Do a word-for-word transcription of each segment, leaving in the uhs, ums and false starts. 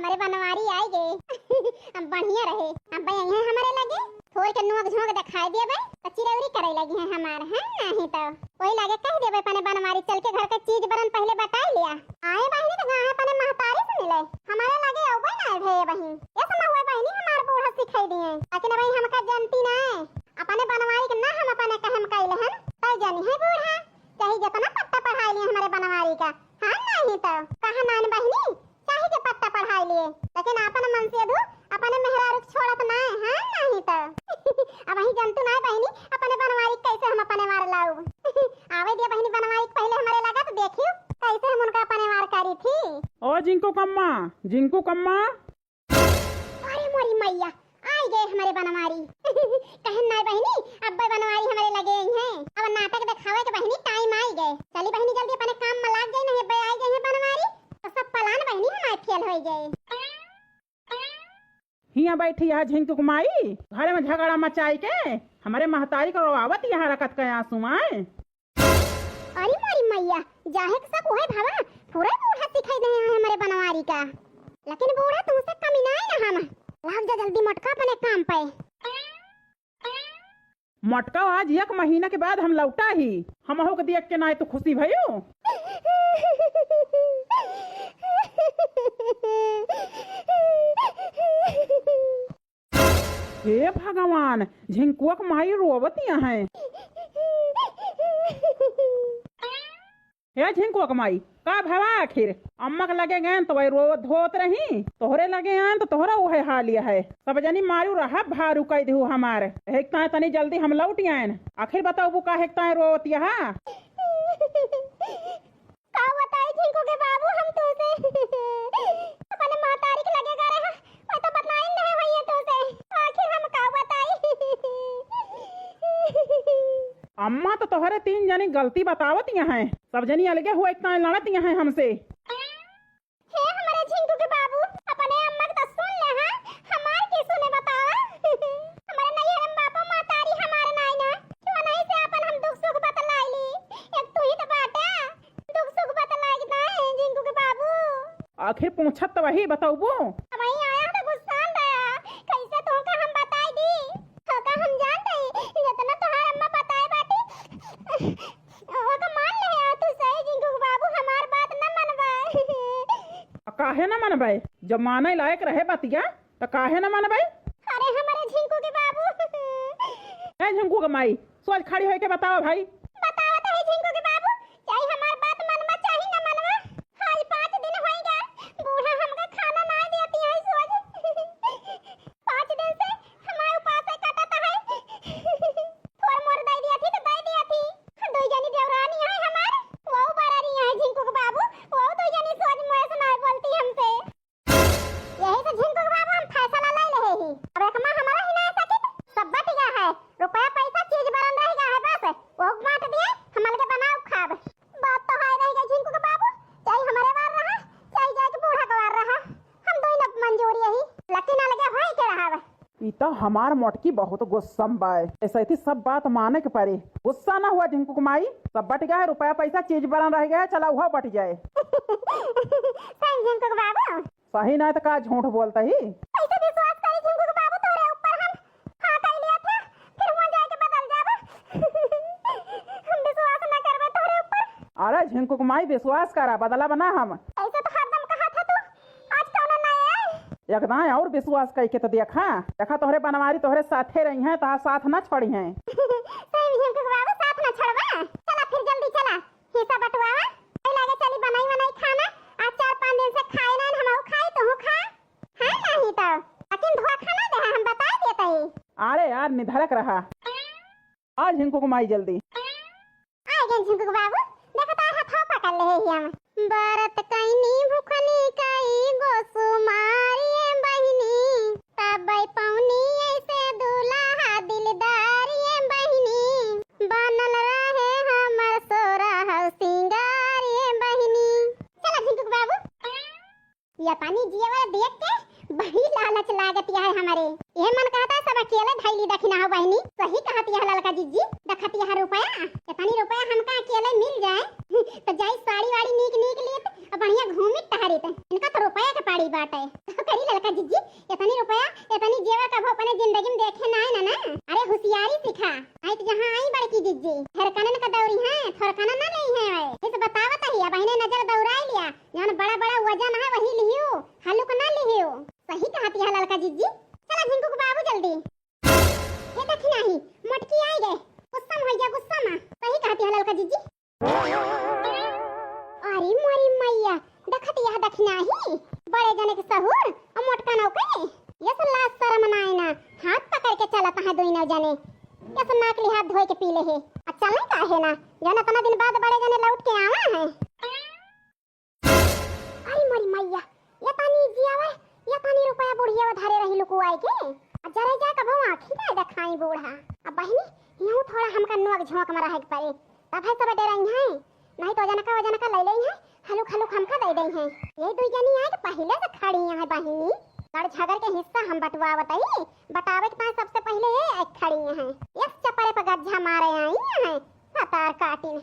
अरे बनवारी आइ गए। अब बढ़िया रहे, अब अइहैं हमरे लगे, थोड़ के नोक झोंक देखाइ देबे, त चिरौरी करइ लगिहैं हमार, हैं? नाहीं त ओही लागे कहि देबे अपने बनवारी, चल के घर के चीज बरन पहिले बटाइ लिया। आए बहिनी त गाँव अपने महतारी से मिले, हमरे लगे अउबे नाहीं भए बहिनी। ये समय हुए बहिनी हमार बूढ़ा सिखाइ दिए, लेकिन अबहीं हमका जनती नाहीं। अपने बनवारी के ना हम अपने कहम कइले हन, तइ जनिहैं बूढ़ा, चाहे जेतना पट्टा पढ़ाइ लिहे हमरे बनवारी का। हाँ, नाहीं त कहा नान बहिनी, चाहे के पट्टा पढ़ाइ लिहे, लेकिन आपन मनसेधू अपने मेहरारू के छोड़त नाहीं, हाँ, नाहीं त। अबहीं जनतू नाहीं बहिनी, अपने बनवारी के कइसे हम अपने मार लाउब। आवे दिया बहिनी बनवारी के पहिले हमरे लगा त देखियो, कइसे हम उनका अपने मार करी थी। ओ झिंकू कम्मा, झिंकू कम्मा। अरे मोरी मइया, आइ गए हमरे बनवारी। कहन नाहीं बहिनी, अब्बे बनवारी हमरे लगे अइहैं। अब नाटक देखावे के बहिनी time आइ गए। चली बहिनी जल्दी अपने काम में लाग जाई, नाहीं अब्बे आइ गइहैं बनवारी। त सब plan बहिनी हमार fail होइ गए। हियाँ बैठी है झिंकू के माई, घरे में झगड़ा मचाइ के हमरे महतारी को रोआवत यहाँ रखत के आँसू आए। अरे मोरी मइया, जाहे के सब उहे भवा, पूरा बूढ़ा सिखाइ दिहे हैं हमरे बनवारी का। लेकिन बूढ़ा तुमसे कमी नाहीं ना हम। लाग जा जल्दी मोटका अपने काम पे। मोटका आज एक महीना के बाद हम लौटा ही। हमहू के देख के नाहीं तू खुशी भयू। हे भगवान, झिंकुआ के माई रोवतिया हैं। हे झिंकुआ के माई, का भवा आखिर? अम्मा के लगे गएन त वही रोवत धोवत रही, तोहरे लगे आएन त तोहरा उहे हाल है। सब जनी मारू रहा भारू कइ देहू हमार। एक ताए तनी जल्दी हम लौट आएन। आखिर बताऊ काहे ताए रोवतिया हा? का बताई झिंकू के बाबू हम तोसे? अपने महतारी के लगे गए रहा, मैं तो बताइन रहे भैया तोसे। आखिर हम का बताई? अम्मा तो तोहरे तीन जनी गलती बतावत हैं, सब जनी अलगे हुए इतना लड़त हैं हमसे। हे हमरे झिंकू के बाबू, अपने अम्मा के तो सुन ले, हाँ? हमार के सुने बतावा? हमरे नैहर में बापो महतारी हमार नाई ना, क्यों नहीं से अपन हम दुख सुख बतलाई ली? एक तू ही तो बाटा, दुख सुख बतलाई ना है झिंकू के बाबू। आखिर पूछत तो वही बतौबू। अब वही आया तो गुस्सा रहा, कैसे तो का हम बताई दी? तो का हम जान रही, जितना तोहार अम्मा बताए बाटी, ओका मान ले यार, तू सही झिंकू के बाबू, हमार बात न मनबा। आ काहे न मनबे? जब माने लायक रहे बतिया, त काहे न मनबे? अरे हमरे झिंकू के बाबू। ए झिंकू के माई, सोच खड़ी होइके बतावा भाई। बतावा त है झिंकू के बाबू, चाहे हमार बात मनबा, चाहे न मनबा। आज पाँच दिन होइगा, बूढ़ा हमका खाना ना देती है सोच। पाँच दिन से हमार उपास कटत है। थोर मोर दे दिया थी तो दे दिया थी। दुई जनी देवरानी है हमार, वो बरारी है झिंकू के बाबू, वो दुई जनी सोच मोए से ना बोलती हमसे। यही से झिंकू के बाबू हम फैसला ले ले ही। अब एक माँ हमारा ही ना सकित, सब बट गया है, रुपया पैसा चीज बरन रह गया है, बस वो बांट दिए, हम अलगे बनाओ खाब। बात तो हाय रह गई झिंकू के बाबू, चाहे हमारे बार रहा, चाहे जाए के बूढ़ा के बार रहा, हम दोई न मंजूर यही, लेकिन अलगे होए के रहा। ई तो हमार मोटकी बहुत गुस्सा में बाय। ऐसे थी सब बात माने के पड़े। गुस्सा ना हुआ झिंकू के माई, सब बट गया है, रुपया पैसा चीज बरन रह गया है, चला उहो बट जाए। सही झिंकू के बाबू। सही ना तो का झूठ बोलता ही। कैसे विश्वास करी झिंकू के बाबू तोरे ऊपर हम? हाँ कह लिया था, फिर वहाँ जाके बदल जाबा। हम विश्वास ना करबे तोरे ऊपर। अरे झिंकू के माई विश्वास करा, बदला बना हम। ऐसे तो हरदम कहा था तू, आज कौनो नया है? एक दाएं और विश्वास कइके तो देखा, देखा तोहरे बनवारी तोहरे साथे रही हैं, तोहार साथ ना छोड़ी हैं। सही में झिंकू के बाबू साथ ना छोड़बा। चला फिर जल्दी चला, हिस्सा बंटवावा। कोई लागे चली बनाई बनाई खाना, आज चार पाँच दिन से खाए ना, हम खाई तू खा। हाँ नहीं तो, लेकिन धोखा ना दे, हम बता देते ही। अरे यार निधड़क रहा। आ झिंकू के माई जल्दी। आ गए झिंकू के बाबू, देखो तार हथवा पकड़ ले है हम। बरत कइनी भुखनी कई गो सुमारी ए बहिनी, तबै पौनी ऐसे दुल्हा दिलदारी ए बहिनी, बनल रहे हमर सोरह सिंगार ए बहिनी। चला झिंकू के बाबू। ये पानी जिए वाला देख के बड़ी लालच लागत है हमारे। ये मन कहता सब अकेले धैली दखिना हो बहिनी। सही कहत है ललका जिज्जी, दखत है रुपया, इतनी रुपया हमका अकेले मिल जाए तो जाई साड़ी वाड़ी नीक नीक लेत, अब बढ़िया घूमी टहरी ते। इनका तो रुपया के पाड़ी बाटे। तो करी ललका जिज्जी, इतनी रुपया, इतनी जेवर कभो अपने जिंदगी में देखे ना है ना, ना। अरे हुसियारी सिखा। आई तो जहाँ आई बड़की जिज्जी, हेरकनन का दौरी है, थोरकना ना लेई है। इस बतावत ही, अब इन्हें नजर दौड़ाई लिया, जौन बड़ा बड़ा वजन है वही लिहियो, हलुक ना लिहियो। सही कहत यह ललका जिज्जी। चला झिंकू के बाबू जल्दी। हे दखिनाही, मोटकी आई गए। गुस्सा में होइया, गुस्सा में। सही कहत यह ललका जिज्जी। अरे मोरी मैया, देखत यह दखिनाही, बड़े जने के सहूर और मोटका नौके। ये सब लाज शरम ना आए ना, हाथ पकड़ के चलत है दोनों जने। ये सब नाक लिहात धोए के पी ले है। आ चले का है ना, जौन इतना दिन बाद बड़े जने लौट के आवा है। अरे मोरी मैया, ये तानी जियावे, ये तानी रुपया बुढ़िया धरे रही लुकुआई के। आ जरे जा कबो आँखी ना देखाई बूढ़ा। अब बहिनी, यूं थोड़ा हमका नोक झोंक में रहे के पड़े, तब है सब डराई हैं, नहीं तो वजन का, वजन का ले लेई हैं, हलुक हलुक हमका दे देई हैं। ये दुई जनी आए के पहले से खड़ी हैं बहिनी, लड़ झगड़ के हिस्सा हम बंटवावत आई, बतावे के ताई सबसे पहले ये एक खड़ी हैं, एक चपड़े पर गज्जा मारे आई हैं, पतार काटिन।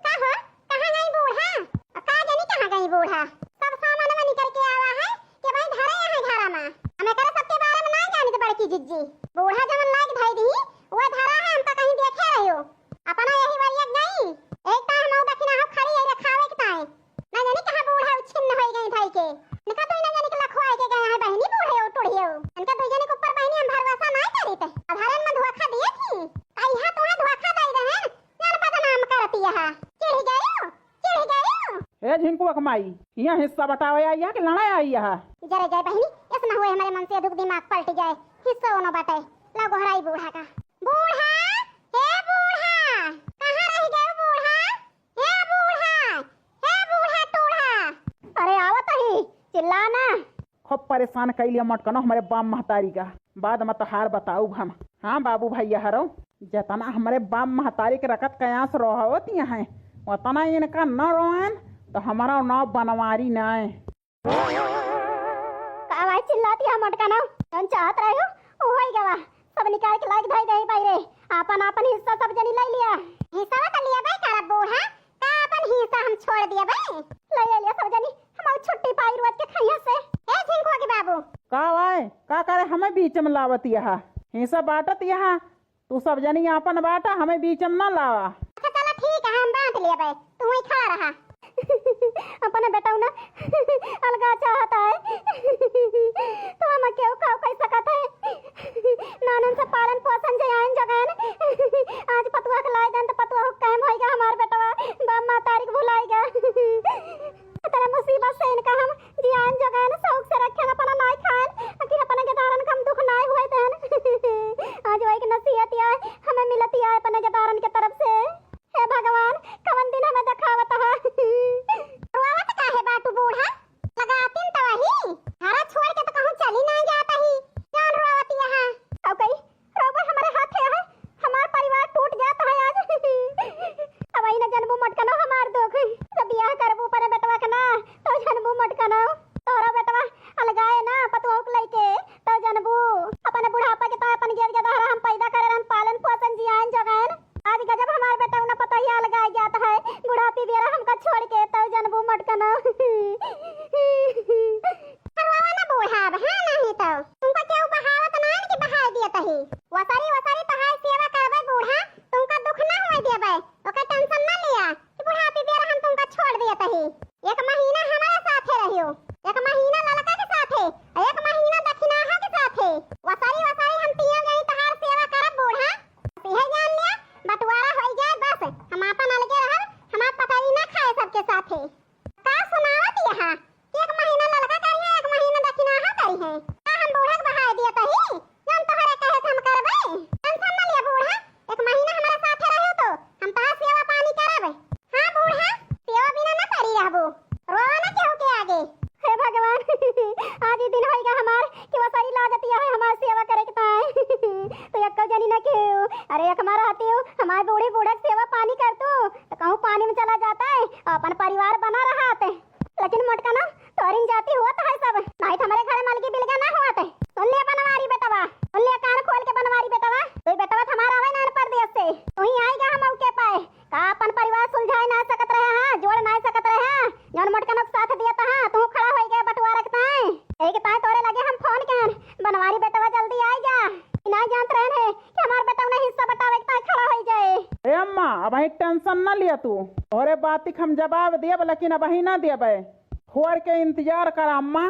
का हो, कहाँ गई बूढ़ा? और का जानी कहाँ गई बूढ़ा? सब सामानवा निकल के आवा है कि भाई धरे यहाँ घरा में। हम एकरा सबके बारे में नहीं जानित बड़की जिज्जी। बूढ़ा जवन लाग धई दी, वो धरा है, हम तो कहीं देखे रहियो। अपना यही वरिया गई। एक ताई हम दखिना हो खड़ी है रखावे के ताई। ना जानी कहाँ बूढ़ा उच्छिन्न होई गई धई के। इनका तो ना जानी के लखवाए के गए हैं बहिनी बूढ़े हो टुढ़ियो। इनका दो जने के ऊपर बहिनी हम भरोसा नहीं करीत। अधारन में धोखा दिए थी। आई है तुम्हें धोखा दे रहे हैं। यार बदनाम करती है। चिढ़ गयो, चिढ़ गयो। ए झिंकुआ के माई, यहाँ हिस्सा बटावे आई है कि लड़ाई आई है? जरे जाए बहिनी, ऐसा ना हुए हमारे मन से दुख दिमाग पलट जाए। हिस्सा होनो बाटे। ला गोहराई बूढ़ा का। बूढ़ा, हे बूढ़ा, कहाँ रह गयो बूढ़ा? हे बूढ़ा, हे बूढ़ा टूढ़ा। अरे आवत ही, चिल्ला ना। खूब परेशान कइ लिया मटकनो हमरे बाप महतारी का। बाद में तोहार बताउब हम। हाँ बाबू भैया हरो, जतना हमरे बाप महतारी के रकत कयास रोहवत हैं, उतना इनका न रोएन तो हमारा नाव बनवारी नाय। का भाई चिल्लाती है मटकनो, जौन चाहत रहे हो, वो होई गवा। सब निकाल के लाइक धाई दे भाई रे, आपन आपन हिस्सा सब जनी ले लिया। हिस्सा तो लिया भाई करब बूढ़ा, का अपन हिस्सा हम छोड़ दिया बे? ले, ले लिया सब जनी, हम छुट्टी पाई रोज के खैया से। ए झिंकुआ के बाबू। का भाई, का करे हमें बीच में लावत यहाँ? हिस्सा बांटत यहाँ, तू सब जनी आपन बांटा, हमें बीच में ना लावा। अच्छा चला ठीक है, हम बांट लिया बे, तू ही खड़ा रहा। अपने बेटऊ ना अलगा चाहता है। तो हम केहू का कह सकत है? नानन से पालन पोषण जे आइन जगन। आज पतुआ के लाए देन तो पतुआ हो कायम होइगा हमार बेटवा। बाप महतारी के भुलाइगा। तेरे मुसीबत से इनका हम जियान जगन शौक से रखेन, अपना नाई खाएन, कि अपने के दारन का हम दुख नाई हुए देन। आज वही के नसीहत आए, हमें मिलत आए अपने के दारन के तरफ से। हे भगवान, कवन दिन हमें देखावत है? रोवत काहे बाटू बूढ़ा? लगातिन तो वही। घरा छोड़ के तो कहूँ चली नहीं जात ही। कौन रोवत यहाँ? अब कही, रोबो हमारे हाथे है, हमार परिवार टूट जात है आज। अब आई न जनबू मटकनो हमार दुख। जब बियाह करबू अपने बेटवा के ना, तो जनबू मटकनो। तोहरा बेटवा अलगाए ना, पतोह के लइके, तो जनबू। अपने बुढ़ापा के तो अपन गेद गेदहरा हम पैदा करे रहन, पालन पोषण जियान जगाएन। आज गजब हमार बेटवा ना पतोहिया अलगाए जात है, बुढ़ापी बेरा हमका छोड़ के, तो जनबू मटकनो। करवावा ना बूढ़ा अब, हाँ नहीं तो। तुमका केहू बहावत ना है कि बहाए दियत ही। वसारी वसारी तोहार सेवा करबे बूढ़ा, तुमका दुख ना होए देबे, ओकर tension ना लिया कि बुढ़ापी बेरा हम तुमका छोड़ दियत ही। एक महीना हमारे साथे रहियो, एक महीना ललका के साथे, और एक महीना दखिनाहा के साथे। वसारी वसारी हम तीनों जनी तोहार सेवा करब बूढ़ा। बस इहे जान लिया, बंटवारा होई जाए बस, हम आपन अलगे रहब, हमार पतरी ना खाए सबके साथे। का सुनावत यहाँ? एक महीना ललका करिहैं, एक महीना दखिनाहा करिहैं। का हम बूढ़ा के बहाए दियत ही? जौन तोहरे कहे से हम करबे। Tension न लिया बूढ़ा, एक महीना हमारे साथे रहो तो हम तोहार सेवा पानी करब। हाँ बूढ़ा, सेवा बिना न पड़ी रहबू। रोवा न केहू के आगे। हे भगवान, आज ही दिन होइगा हमार कि वसारी लाजत यह है हमार सेवा करे के ताए। तो एक्को जनी न केहू। अरे एक हमारा हती हो, हमार बूढ़ी बूढ़ा के सेवा पानी कर तू, तो कहूँ पानी में चला जात है, अपन परिवार बना रहत। लेकिन मोटकना, तोरिन जाति होत है सब, नाहीं तो हमरे घरे मलगी बिलगा ना होत। सुन ले बनवारी बेटवा, सुन ले कान खोल के बनवारी बेटवा। तू बेटवा तो हमारा आवे ना परदेस से, तू ही आइगा हम मौके पे। का अपन परिवार सुलझाए ना सकत रहे हाँ, जोड़ ना सकत रहे हाँ, वही tension न लिया तू। तोहरे बातिक हम जवाब देब, लेकिन अबही न देबे। फोर के इंतजार करा अम्मा।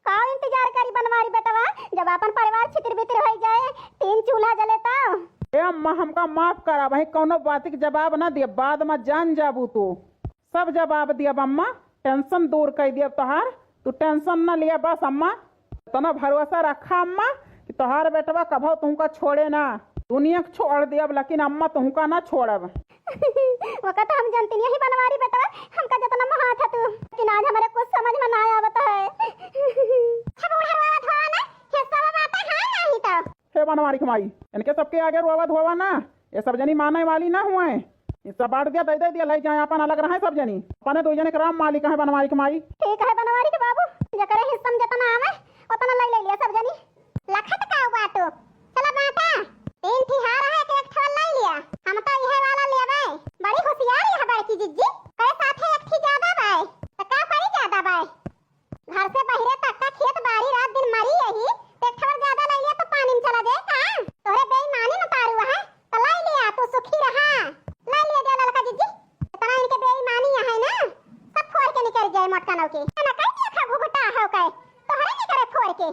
का इंतजार करी बनवारी बेटवा, जब आपन परिवार छितिर बितिर होइ जाए, तीन चूल्हा जले तब। ए अम्मा, हमका माफ करा, वही कौनो बातिक जवाब न देब, बाद में जान जाबू तू। सब जवाब दियब अम्मा, tension दूर कइ दियब तोहार, तू tension न लिया बस अम्मा। इतना भरोसा रखा अम्मा कि तोहार बेटवा कभो तुमका छोड़े ना। दुनिया के छोड़ दियब, लेकिन अम्मा तुमका ना छोड़ब। ओका तो हम जनती नहीं बनवारी बेटवा, हमका जितना मोहात है तू, लेकिन आज हमरे कुछ समझ में ना आवत है। सब उड़ावा धोआ ना, हिस्सा बाटे है नहीं तो। हे बनवारी के माई, इनके सबके आगे रोवा धोवा ना, ये सब जनी माने वाली ना हुए। ये सब बांट दिया, दे दे दिया, ले जाए अपन, अलग रहे सब जनी। अपने दो जने के राम मालिक है बनवारी के माई। ठीक है बनवारी के बाबू, जकरे हिस्सा में जितना आवे उतना ले ले लिया सब जनी। लखत का बाटो, चला बांटा। तीन ठी हार है, एक एक ठो ले लिया। हम तो यह वाला लेबे। बड़ी होशियार यह बड़की जिज्जी, कहे साथे एक ठी ज्यादा बाय, तो का करी ज्यादा बाय? घर से बहिरे तक का खेत बारी रात दिन मरी यही, तो एक ठवर ज्यादा ले लिया तो पानी में चला जाए का? तोहरे बेईमानी में पारू है, तो ले लिया, तू सुखी रहा। ले लिया जा ललका जिज्जी, इतना इनके बेईमानी है ना, सब फोड़ के निकल जाए मोटका नौकी। ना कह दिया था घुघुटा हो के, तोहरे निकले फोड़ के।